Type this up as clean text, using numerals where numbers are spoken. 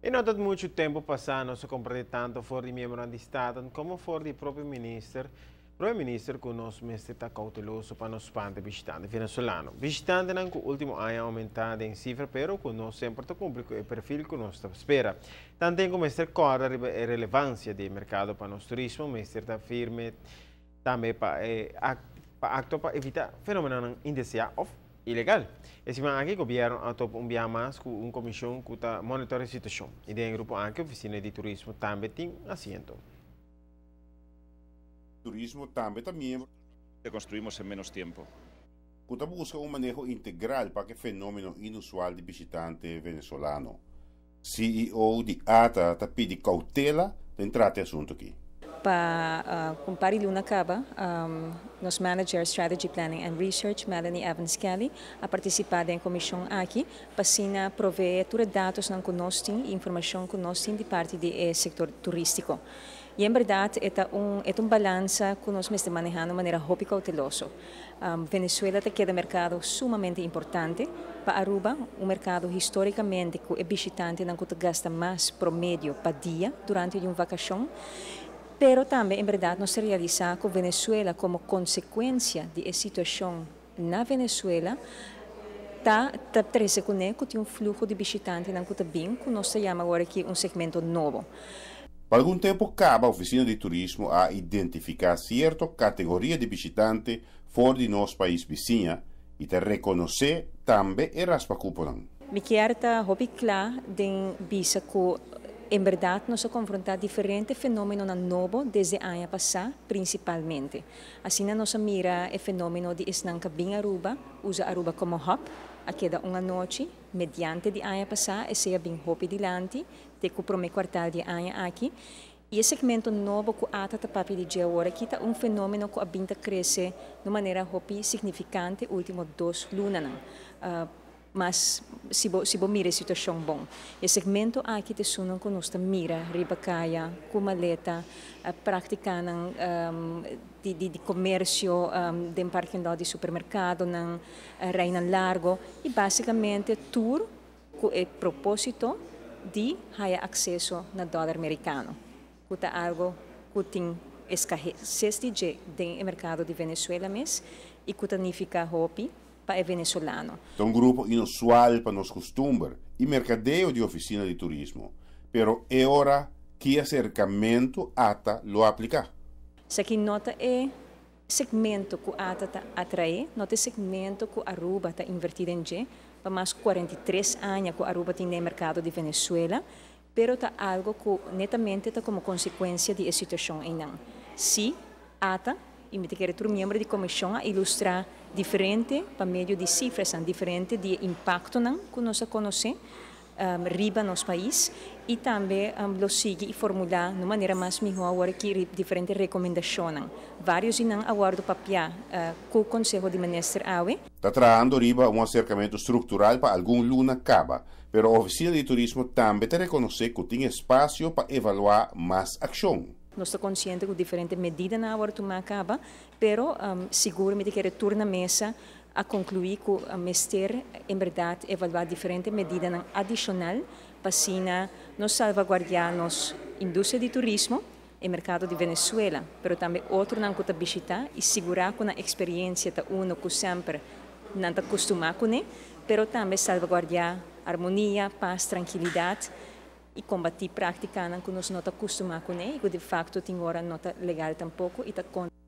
I no ta muchu tempu pasá nos a komprondé tantu for di miembronan di Staten komo for di propio minister, Prome Minister ku nos mester ta kouteloso pa no spanta bishitante venezolano. Bishitantenan ku último aña a oumentá den sifra pero ku no semper ta kumpli ku e perfil ku nos ta spera. Tanten ku mester kòrda riba e relevansia di e merkado pa nos turismo, mester ta firme tambe pa e pa aktua pa evitá fenómenonan indeseá òf ilegal. E siman aki gobièrnu a topa un biaha mas ku un komishon ku ta monitor e situashon. I den e grupo aki Ofisina di Turismo tambe tin asiento. Turismo tambe ta miembro. Que construimos en menos tiempo. Ku ta buska un maneho integral pa ku e fenómeno inusual di bishitante venezolano. CEO di ATA ta pidi koutela den trata e asuntu aki. Pa un par di luna kaba, nos manager Strategy Planning and Research, Melanie Evans Kelly, a partisipá den e komishon aki pa asina proveé tur e datosnan ku nos tin i informashon ku nos tin di parti di e sektor turístiko. I en bèrdat e ta un e ta un balansa ku nos mester manehá na un manera hopi kouteloso. Venezuela ta keda merkado sumamente importante pa Aruba, un merkado histórikamente ku e bishitantenan ku ta gasta mas promedio pa dia durante di un vakashon. Pero tambe en bèrdat nos ta realisá ku Venezuela komo konsekuensia di e situashon na Venezuela ta ta trese kuné ku tin un fluho di bishitantenan ku ta bin ku nos ta yama awor aki un segmento nobo. Pa algun tempu kaba Ofisina di Turismo a identifiká sierto kategoria di bishitante for di nos pais bisiña i ta rekonosé tambe e raspakuponan. Mi kier ta hopi kla den bisa ku en bèrdat nos a konfrontá diferente fenómenonan nobo desde aña pasá prinsipalmente. Asina nos a mira e fenómeno di esnan ka bin Aruba, usa Aruba komo hub, a keda un anochi, mediante di aña pasá esei a bin hopi dilanti, Te ku promé kuartal di e aña aki. I e segmento nobo ku ata ta papia di dje awor aki ta un fenómeno ku a bin ta krese di un manera hopi signifikante último dos lunanan. Mas si bo si bo mira e situashon bon. E segmento aki ta esunnan ku nos ta mira riba kaya ku maleta, práktikanan di di di komersio den parking lot di supermerkadonan, reinan largo i básikamente tur ku e propósito di haya akseso na dòler merikano, ku ta algo ku tin eskases di dje den e merkado di Venezuela mes i ku ta nifiká hopi pa e venezolano. Ta un grupo inusual pa nos kustumber i merkadeo di ofisina di turismo, pero e ora ki aserkamentu ata lo apliká? Esaki no ta e Segmento ku ata ta atraé no ta e segmento ku Aruba ta invertí den dje pa mas ku 43 aña ku Aruba tin den e merkado di Venezuela, pero ta algo ku netamente ta komo konsekuensia di e situashon einan. Sí, ata, i mi ta kere tur miembro di komishon a ilustrá diferente pa medio di sifrasan diferente di e impaktonan ku nos a konosé, riba nos pais y tambe lo sigui y formula na un manera mas miho awor aki diferente recomendacionnan. Varios di nan a wordo papia cu Conseho di Minister awe. Ta trahando riba un aserkamentu struktural pa algun luna kaba, pero Ofisina di Turismo tambe ta rekonosé ku tin espasio pa evaluá mas akshon. Nos ta konsiente ku diferente medidanan a wòrdu tumá kaba, pero sigur mi ta kere tur na mesa a konkluí ku mester en bèrdat evaluá diferente medidanan adishonal pa asina nos salvaguardiá nos industria di turismo, e merkado di Venezuela, pero tambe otronan ku ta bishitá i sigurá ku nan eksperiensia ta uno ku semper nan ta kustumá kuné, pero tambe salvaguardiá armonia, pas, trankilidat i kombatí práktikanan ku nos no ta kustumá kuné i ku de fakto tin ora no ta legal tampoko i ta kontra.